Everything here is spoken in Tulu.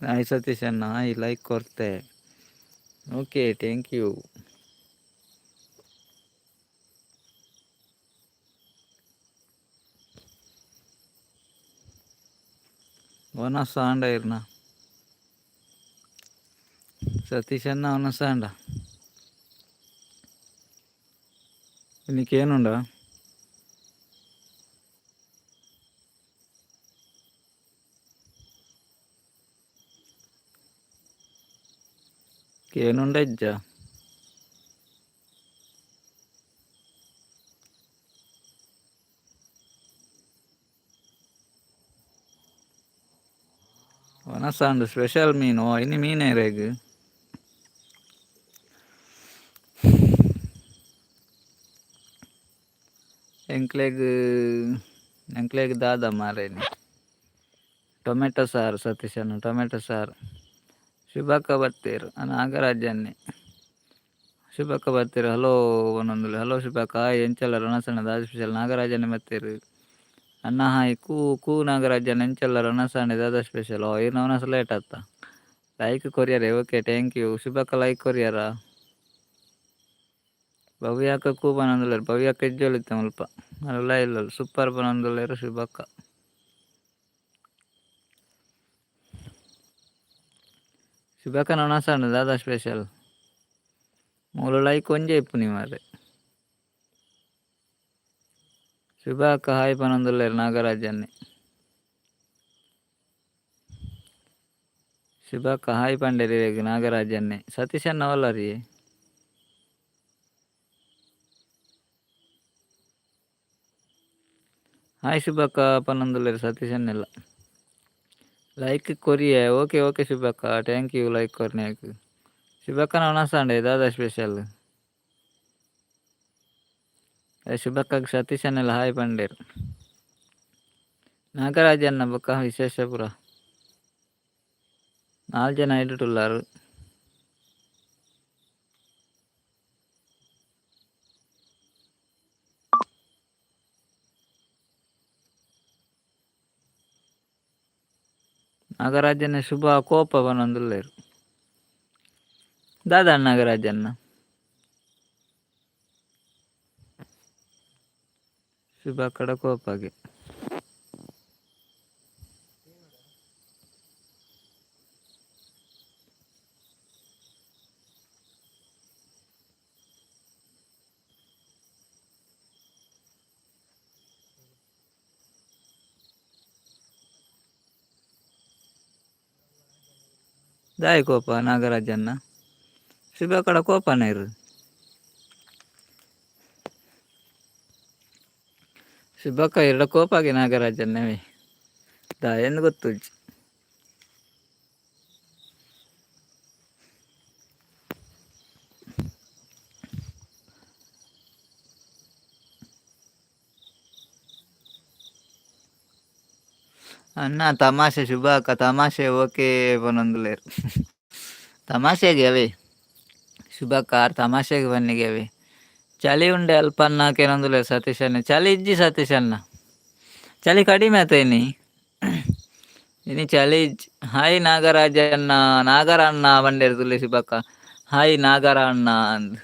Hi Satish ಅಣ್ಣ, ಹಾಯ್. ಲೈಕ್ ಕೊರ್ತೆ, okay, thank you. ವನಸ ಆಂಡ ಇರ್ನ ಸತೀಶ್ ಅಣ್ಣ? ವನಸ ಆಂಡ? ಇನಿ ಕೇನುಂಡ? ಕೇನುಂಡ ಇಜ್ಜ? ವನಸ ಆಂಡ್. ಸ್ಪೆಷಲ್ ಮೀನು ಇನಿ. ಮೀನು ಇರೆಗ್? ಎಂಕ್ಲೆಗ್ ಎಂಕ್ಲೆಗ್ ದಾದ ಮಾರೇನಿ? ಟೊಮೆಟೊ ಸಾರು ಸತೀಶಣ್ಣ, ಟೊಮೆಟೊ ಸಾರು. ಶುಭಕ್ಕ ಬತ್ತೀರ್. ನಾಗರಾಜನ್ನೇ. ಶುಭಕ್ಕ ಬತ್ತೀರ್, ಹಲೋ ಒಂದೊಂದು. ಹಲೋ ಶುಭಕ್ಕ, ಎಂಚಲ್ಲ? ರಣಸಣ್ಣ ದಾದ ಸ್ಪೆಷಲ್? ನಾಗರಾಜನ್ನೇ ಬತ್ತೀರ್. ಅಣ್ಣ ಹಾಯ್. ಕೂ ಕೂ ನಾಗರಾಜನ್, ಎಂಚಲ್ಲ? ರಣಸಣ್ಣ ದಾದ ಸ್ಪೆಷಲ್? ಓ, ಇರ್ನ ವನಸ ಲೇಟ್ ಆತ. ಲೈಕ್ ಕೊರಿಯರೆ, okay, thank you. ಶುಭಕ್ಕ like ಕೊರಿಯರ? ಭವ್ಯಕ್ಕ ಕೂ ಪನೊಂದುಲ್ಲೆರ್. ಭವ್ಯಕ್ಕ ಇಜ್ಜೊಲಿತ್ತೆ ಮುಲ್ಪ ಅಲ್ಲ ಇಲ್ಲ. ಸೂಪರ್ ಪನೊಂದುಲ್ಲೆರ್ ಶುಭಕ್ಕ. ಶುಭಕ್ಕನ ವನಸ ದಾದ ಸ್ಪೆಷಲ್? ಮೂಲು ಲೈಕ್ ಒಂಜೇ ಇಪ್ಪುನಿ ಮಾರ್ರೆ. ಶುಭಕ್ಕ ಹಾಯ್ ಪನೊಂದುಲ್ಲೆರ್ ನಾಗರಾಜನ್ನೇ. ಶುಭಕ್ಕ ಹಾಯ್ ಪಂಡೆರ್ ಇರೆಗ್ ನಾಗರಾಜನ್ನೇ. ಸತೀಶಣ್ಣ ಓಲ್ಲರಿ? ಹಾಯ್ ಶುಭಕ್ಕ ಪನೊಂದುಲ್ಲೆರ್ ಸತೀಶನ್ನೆಲ್ಲ. ಲೈಕ್ ಕೊರಿಯೆ, ಓಕೆ ಓಕೆ ಶುಭಕ್ಕ, thank you like ಕೊರ್ನೆಕ್. ಶುಭಕ್ಕನ ವನಸಾಂಡೆ ದಾದ ಸ್ಪೆಷಲ್? ಶುಭಕ್ಕಗ್ ಸತೀಶನ್ನೆಲ್ಲ ಹಾಯ್ ಪಂಡೆರ್. ನಾಗರಾಜನ್ನ ಬೊಕ್ಕ ವಿಶೇಷ ಪುರ? ನಾಲ್ ಜನ ಇಡುಟುಲ್ಲಾರ್. ನಾಗರಾಜನ ಶುಭ ಕೋಪ ಪನೊಂದುಲ್ಲೆರ್. ದಾದ ನಾಗರಾಜನ್ನ? ಶುಭ ಕಡ ಕೋಪಗೆ. ದಾಯೆ ಕೋಪ ನಾಗರಾಜನ್ನ? ಶುಭ ಕಡ ಕೋಪನ ಇರು? ಶುಭಕ್ಕ ಎರಡ ಕೋಪಾಗೆ ನಾಗರಾಜನ್ನವೇ ದಾಯೆಂದು ಗೊತ್ತುಜ್ಜಿ. ಅಣ್ಣ ತಮಾಷೆ. ಶುಭ ಅಕ್ಕ ತಮಾಷೆ, ಓಕೆ ಪನೊಂದುಲ್ಲೆರ್. ತಮಾಷೆಗೆ ಅವೇ ಶುಭಕ್ಕ, ಆರ್ ತಮಾಷೆಗೆ ಬನ್ನಿಗೆ ಅವೇ. ಚಳಿ ಉಂಡೆ ಅಲ್ಪ ಅಣ್ಣ ಕೇನೊಂದುಲ್ಲೆರ್ ಸತೀಶ್ ಅಣ್ಣ. ಚಳಿ ಇಜ್ಜಿ ಸತೀಶ್ ಅಣ್ಣ, ಚಳಿ ಕಡಿಮೆ ಆತ ಇನಿ. ಇನಿ ಚಳಿ ಇಜ್ಜಿ. ಹಾಯ್ ನಾಗರಾಜ ಅಣ್ಣ, ನಾಗರ ಅಣ್ಣ ಪಂಡೆರ್ ತುಲೆ ಶುಭಕ್ಕ. ಹಾಯ್ ನಾಗರ ಅಣ್ಣ ಅಂದ್.